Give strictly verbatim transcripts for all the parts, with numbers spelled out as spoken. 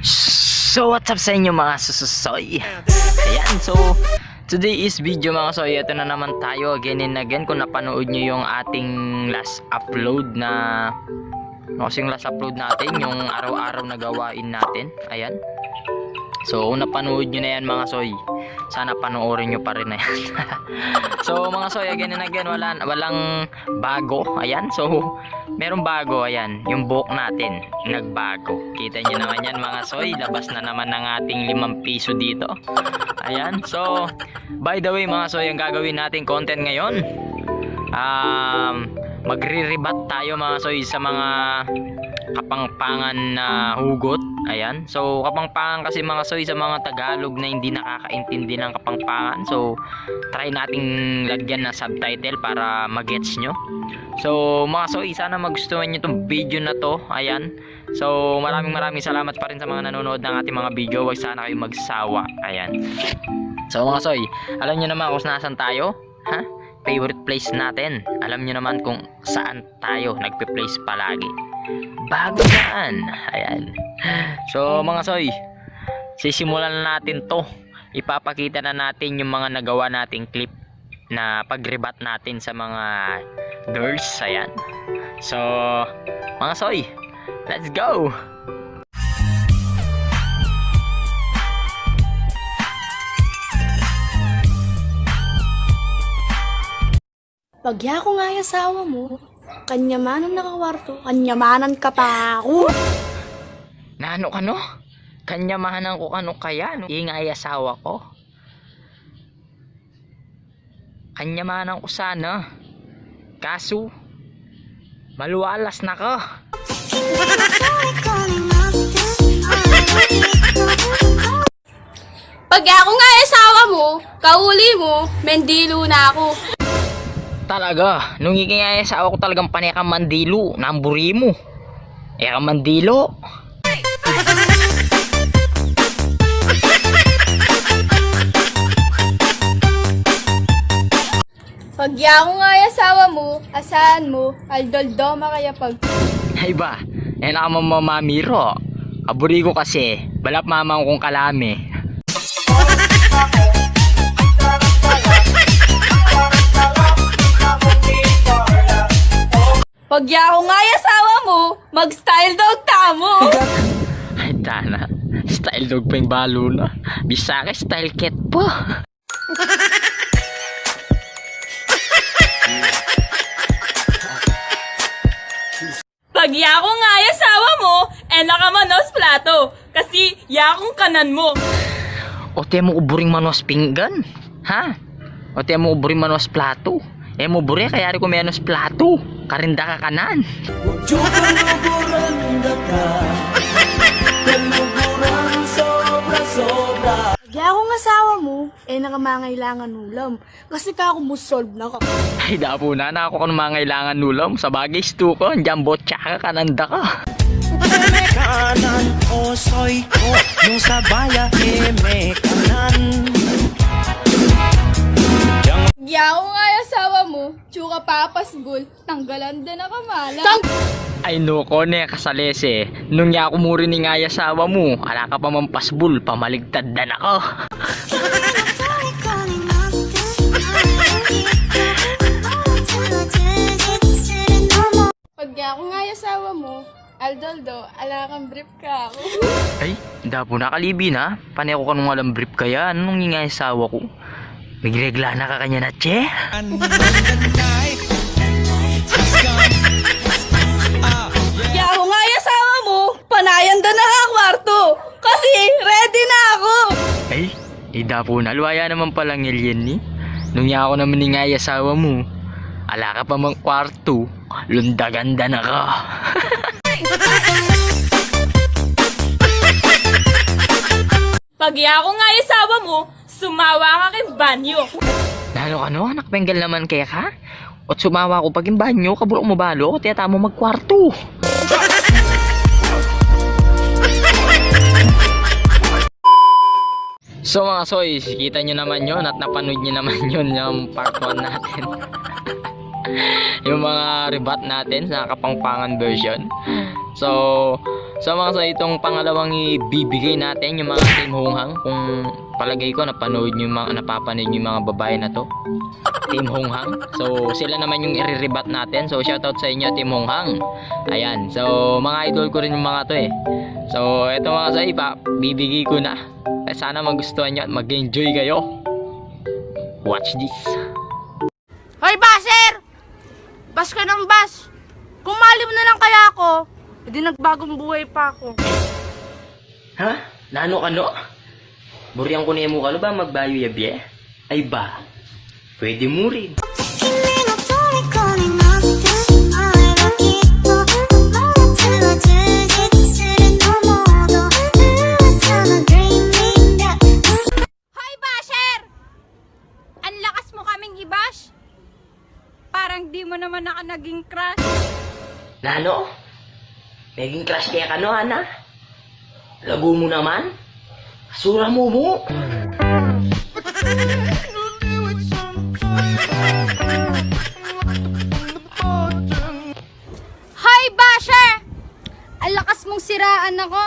So, what's up sa inyo, mga sususoy? Ayan, so, today's video, mga soy, ito na naman tayo again and again. Kung napanood nyo yung ating last upload na, no, yung last upload natin, yung araw-araw na gawain natin. Ayan. So, kung napanood nyo na yan, mga soy, sana panoorin nyo pa rin na yan. So, mga soy, again and again, wala, walang bago. Ayan, so, merong bago. Ayan, yung buhok natin, nagbago. Kita nyo naman yan, mga soy, labas na naman ang ating limang piso dito. Ayan, so, by the way, mga soy, ang gagawin nating content ngayon, um, magre-rebut tayo, mga soy, sa mga Kapampangan na hugot. Ayan. So, Kapampangan kasi, mga soy, sa mga Tagalog na hindi nakakaintindi ng Kapampangan. So, try nating lagyan ng subtitle para magets nyo. So, mga soy, sana magustuhan nyo itong video na to. Ayan. So, maraming maraming salamat pa rin sa mga nanonood ng ating mga video. Huwag sana kayong magsawa. Ayan. So, mga soy, alam nyo naman kung nasan tayo. Ha? Favorite place natin. Alam nyo naman kung saan tayo nagpe-place palagi. Bago yan. Ayan. So, mga soy, sisimulan na natin to. Ipapakita na natin yung mga nagawa nating clip na pag-rebut natin sa mga girls. Ayan. So, mga soy, let's go! Pagyaku nga i asawa mu, kanyamanan na ka kwartu, kanyamanan ka pa aku. Nanu kanu? Kanyamanan ku kanu kaya, no? Ing i asawa ku. Kanyamanan ku sana. Kasu, malualas na ka. Pagyaku nga i asawa mu, kauli mu, mendilu na aku. Talaga, nung ika nga i asawa ku talagang pane kang mandilu, nang buri mu. E kang mandilu. Pagyaku nga i asawa mu, asahan mu, aldoldo makayapag. Ay ba, e na ka mamamiro. Aburi ku kasi, balap mamang kung kalami. Pagyaku nga i asawa mu, mag-style dog tamu. Ay, tana. Style dog pa ing balu na. Bisa ka, style cat pa. Pagyaku nga i asawa mu, e na ka manos plato. Kasi yakung kanan mu. Ote mu ku buring manos pinggan? Ha? Ote mu ku buring manos plato? E mu buri, kayari ku menos plato. Karin da ka kanan. Pagyaku nga asawa mu, e na ka mangailangan ulam. Kasi kaku mu solve na ka. Ay, dapu na, naku, kanu mangailangan ulam. Sabagay, stu ka, dinan botsa ka, kanan da ka. Kanan, osoy ku, nung sabaya, e me kanan. Pagyaku nga i asawa mu, tsura papasbul, tanggalan da na ka malam. Ay, nu ku, ne ka salese. Nung yaku mu rin ing i asawa mu, ala ka pa mang pasbul, pamaligtad da na ka. Pagyaku nga i asawa mu, aldoldo, ala kang brief kaku. Ay, dapu na, kalibi na. Pane ku kanung alang brief kaya, nung ing i asawa ku. Migregla na ka kanyan, atse? Pagyaku nga i asawa mu, panayan da na ka kwartu. Kasi ready na aku. Ay, e, dapu na, luaya naman palang alien ni. Nung yaku naman ing i asawa mu, ala ka pa mang kwartu, lundagan da na ka. Pagyaku nga i asawa mu, sumawa ka king banyo. Nanu kanu, anak, penggal naman keka? Ot sumawa ku pa king banyo, kaburuk mu balu, ot e tamu magkwartu. So, mga soy, kita nyo naman yun at napanood nyo naman yun, yung part one natin. Yung mga rebut natin sa Kapampangan version. So, So, mga soy, itong pangalawang ibibigay natin, yung mga Team Hong Hang. Kung palagay ko, napanood nyo yung mga, napapanood nyo yung mga babae na to. Team Hong Hang. So, sila naman yung i-rebut natin. So, shoutout sa inyo, Team Hong Hang. Ayan. So, mga idol ko rin yung mga to eh. So, eto mga soy, pa, bibigay ko na. Eh, sana magustuhan nyo at mag-enjoy kayo. Watch this. Hoy, basher! Bash ka ng bash! Kung mali mo na lang kaya ako, edi nagbagong buhay pa ako. Ha? Nanu kanu? Burian ku ne mu kaluba magbayu ya bie? Ay ba, pwede mu rin. Hoy, basher! Ang lakas mo kaming i-bash. Parang di mo naman ako naging crush. Nanu? Naging crush kaya kanu, Ana? Lagu mu naman. Sura mu mu. Hoy, basher! Ang lakas mong siraan ako.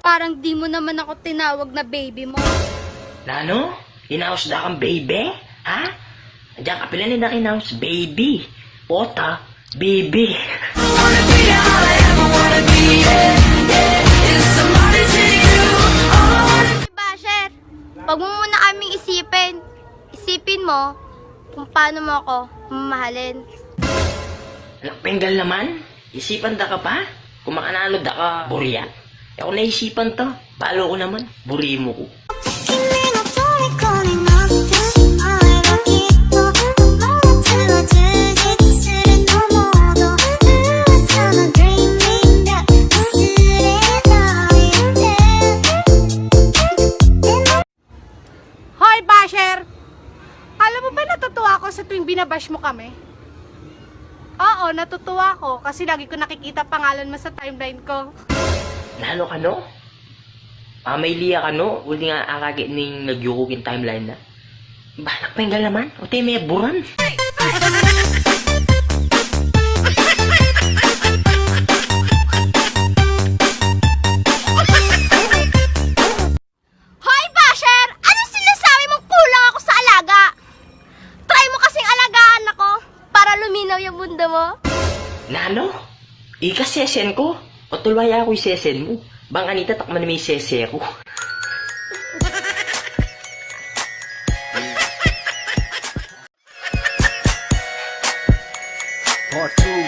Parang di mo naman ako tinawag na baby mo. Nanu? Inaus da kang baby? Ha? Diyan ka pila ni da kinaus baby. Pota, baby. Basher, pag mo muna kaming isipin, isipin mo kung paano mo ako mamahalin. Anak penggal naman. Isipan da ka pa? Kumakananu da ka burian? E ku naisipan ta. Balu ku naman. Buri mu ku. Hoy, basher! Alam mo ba, natutuwa ako sa tuwing binabash mo kami? Oo, natutuwa ako kasi lagi ko nakikita pangalan mo sa timeline ko. Nanu kanu? Pamailiya kanu, uling akakit ning nagyukuking timeline na. Balak penggal naman, o te me buran. Hoy, basher! Anong sinasabi mong kulang ako sa alaga? Try mo kasing alagaan ako para luminaw yung mundo mo. Nanu? Ika sesen ku? O tulwaya ku isesen mu. Bang anita takman me isese ku. Part two.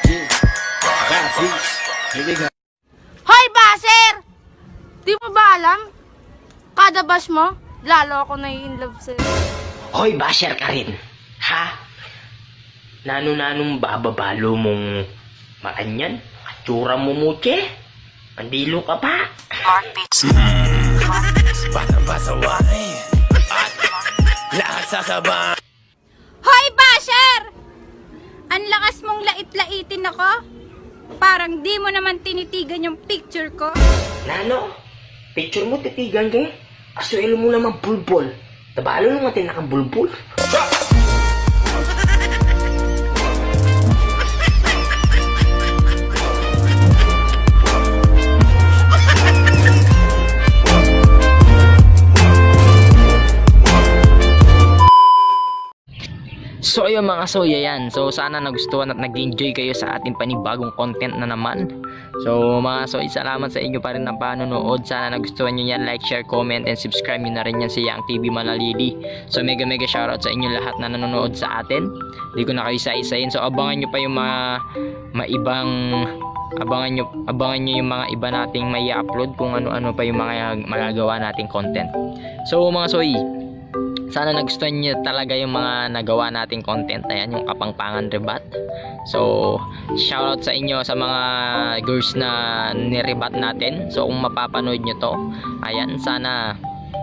Yeah. Bad beats. Here we go. Hoy, basher! Di mo ba alam? Kada bash mo, lalo ako nai-inlove sa'yo. Hoy, basher ka rin. Ha? Nanu-nanung bababalu mung makanyan? Atsura mu, mutse? Mandilu ka pa? Mark Beats. Batang pasaway at lahat sasabay. Hoy, basher! Ang lakas mong lait-laitin ako. Parang di mo naman tinitigan yung picture ko. Nanu? Picture mu titigan ke? Asuelo mu naman bulbul. Tabalu nung atin nakang bulbul. So, ayun, mga soy, ayan. So, sana nagustuhan at nag-enjoy kayo sa ating panibagong content na naman. So, mga soy, salamat sa inyo pa rin na panonood. Sana nagustuhan nyo yan. Like, share, comment, and subscribe nyo na rin yan si Yang T V Manalili. So, mega, mega shoutout sa inyo lahat na nanonood sa atin. Di ko na kayo isa-isahin. So, abangan nyo pa yung mga maibang, abangan nyo, abangan nyo yung mga iba nating mai-upload kung ano-ano pa yung mga magagawa nating content. So, mga soy, sana nagustuhan nyo talaga yung mga nagawa nating content. Ayan, yung Kapampangan Rebut. So, shoutout sa inyo sa mga girls na ni-rebut natin. So, kung mapapanood nyo to, ayan, sana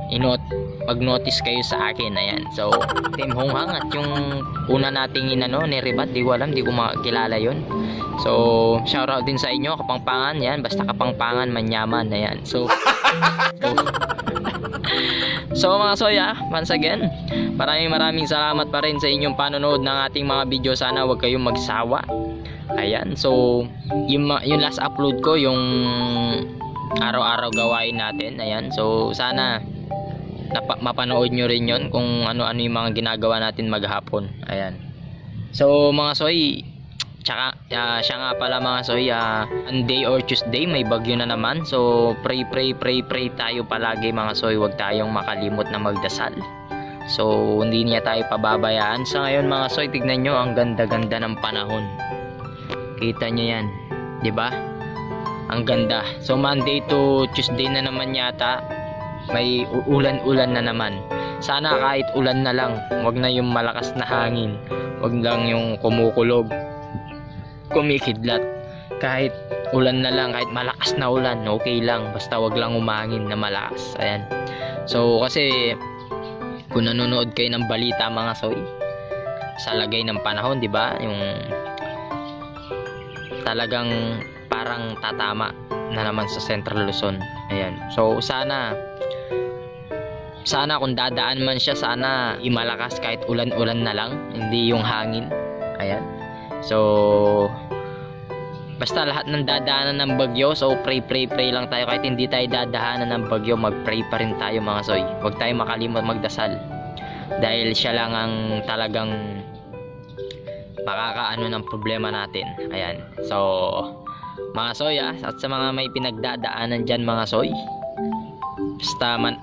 inot mag-notice kayo sa akin. Ayan. So, Team Hong Hang at yung una nating inano, ni-rebut, di ko alam, di ko makilala yun. So, shoutout din sa inyo, Kapampangan, yan. Basta Kapampangan, manyaman, ayan. So, so, so, mga soy, ah, once again, maraming maraming salamat pa rin sa inyong panonood ng ating mga video. Sana wag kayong magsawa. Ayan, so yung, ma- yung last upload ko, yung araw-araw gawain natin. Ayan, so sana napa- mapanood nyo rin yon kung ano-ano yung mga ginagawa natin maghapon. Ayan. So mga soy, tsaka ah, siya nga pala mga soy, ah, Monday or Tuesday may bagyo na naman. So pray, pray, pray, pray tayo palagi mga soy. Huwag tayong makalimot na magdasal. So hindi niya tayo pababayaan. Sa ngayon mga soy, tignan nyo, ang ganda-ganda ng panahon. Kita nyo yan, di ba? Ang ganda. So Monday to Tuesday na naman yata, may u- ulan-ulan na naman. Sana kahit ulan na lang, wag na yung malakas na hangin, wag lang yung kumukulog, kumikidlat. Kahit ulan na lang, kahit malakas na ulan, okay lang, basta wag lang umangin na malakas. Ayan. So kasi kung nanonood kayo ng balita mga soy, sa lagay ng panahon, di ba, yung talagang parang tatama na naman sa Central Luzon. Ayan. So sana sana kung dadaan man siya, sana imalakas kahit ulan-ulan na lang, hindi yung hangin. Ayan. So basta lahat ng dadaanan ng bagyo, so pray, pray, pray lang tayo. Kahit hindi tayo dadaanan ng bagyo, mag-pray pa rin tayo mga soy. Huwag tayo makalimot magdasal, dahil siya lang ang talagang makakaano ng problema natin. Ayan. So mga soy, ah, at sa mga may pinagdadaanan dyan mga soy, basta man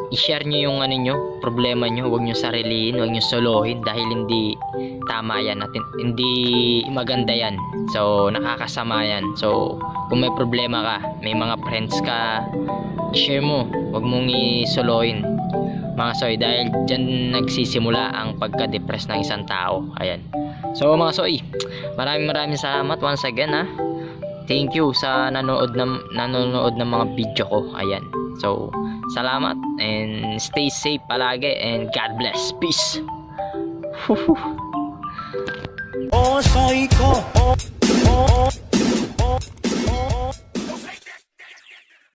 i-share nyo yung ano nyo, problema nyo, huwag nyo sarilihin, huwag nyo solohin, dahil hindi tama yan at hin- hindi maganda yan. So nakakasama yan. So kung may problema ka, may mga friends ka, share mo, huwag mong isolohin mga soy, dahil dyan nagsisimula ang pagka-depress ng isang tao. Ayan. So mga soy, maraming maraming salamat once again ha. Thank you sa nanonood ng, nanonood ng mga video ko. Ayan. So salamat and stay safe palagi and God bless. Peace. O soy ko, o